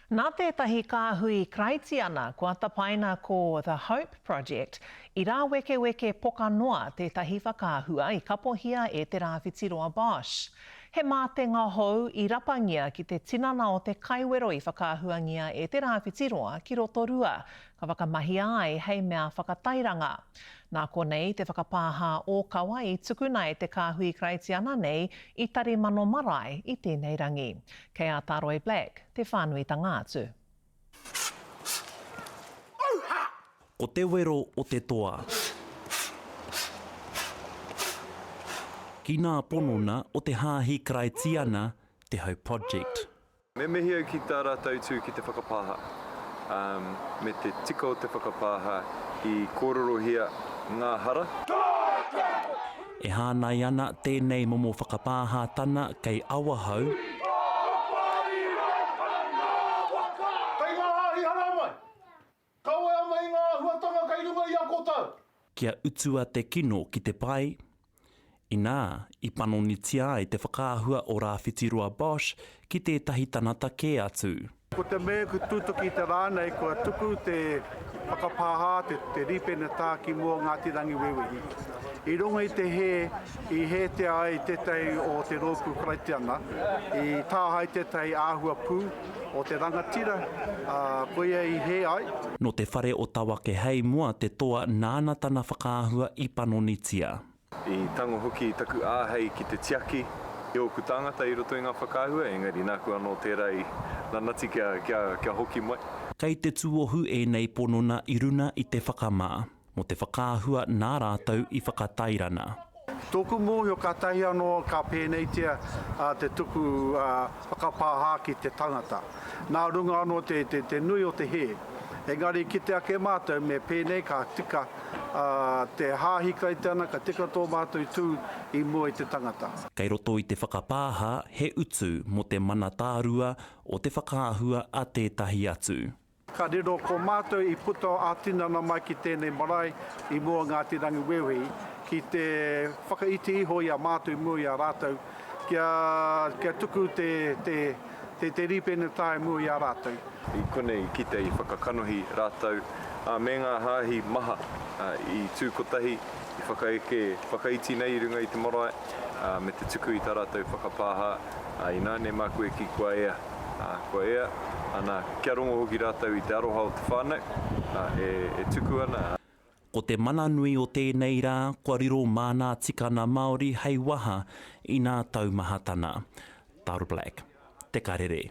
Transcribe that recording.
Nā tētahi kāhui Karaitiana kua tapaina ko The Hope Project i rāwekeweke poka noa tētahi whakaahua i kapohia e Te Rāwhitiroa Bosch. He mātenga hou i rapangia ki te tinana o te kaiwero i whakaahuangia e Te Rāwhitiroa ki Rotorua, ka whakamahia ai hei mea whakatairanga. Nā konei te whakapāha ōkawa i tukuna e te kāhui Karaitiana nei i Tarimano Marae i tēnei rangi. Kei a Taroi Black te whānuitanga atu. Ko te wero o te toa. Ki nā ponona o te Hāhi Karaitiana Te Hau Project. Me mihi au ki tā rātou tū ki te whakapāha, me te tika o te whakapāha i kōrerohia ngā hara. E hānai ana tēnei momo whakapāhātana kei Awahou. Kei ngā hāhi haramai! Kawea mai ngā āhuatanga kei runga i a koutou. Kia utua te kino ki te pai, inā, i panonitia ai te whakaahua o Rāwhitiroa Bosch ki tētahi tanata kē atu. Ko te mea ku tutuki i te rā nei kua tuku te whakapāhā te te rīpenetā ki mua o Ngāti Rangiwewehi. I runga i te hē i hētea ai tētahi o te rōpū Karaitiana, i tāhae tētahi āhua pū, o te rangatira, ā, koia i hē ai. Nō te whare o Tawakeheimoa te toa nāna tana whakaahua i panonitia. I tango hoki i taku āhei ki te tiaki i ōku tāngata i roto i ngā whakaahua, engari nāku anō tērā i nanati kia, kia, kia hoki mai. Kei te tuohu ēnei ponona i runa i te whakamā. mō te whakaahua nā rātou i whakatairana. Tōku mōhio kātahi anō ka pēneitia te tuku whakapāhā ki te tangata. Nā runga anō te nui o te hē. Engari kite ake mātou me pēnei ka tika te hāhi Karaitiana, ka tika tō mātou tū i mua i te tangata. Kei roto i te whakapāha he utu mō te mana tārua o te whakaahua a tētahi atu. Ka riro ko mātou i puta ā-tinana mai ki tēnei marae i mua o Ngāti Rangiwewehi ki te whakaiti iho i a mātou i mua i a rātou kia, kia tuku te, te, te, te rīpenetā i mua i a rātou. I konei i kite i whakakanohi rātou, ā, me ngā hāhi maha, ā, i tū kotahi, i whakaeke whakaiti nei i runga i te marae, ā, me te tuku i tā rātou whakapāha, ā, ināianei māku e kī kua ea. Ā, kua ea, ana, kia rongo hoki rātou i te aroha o te whānau, ā, e, e tuku ana. Ko te mana nui o tēnei rā kua riro mā nā tikana Māori hei waha i nā taumahatana. Taro Black. Te Karere.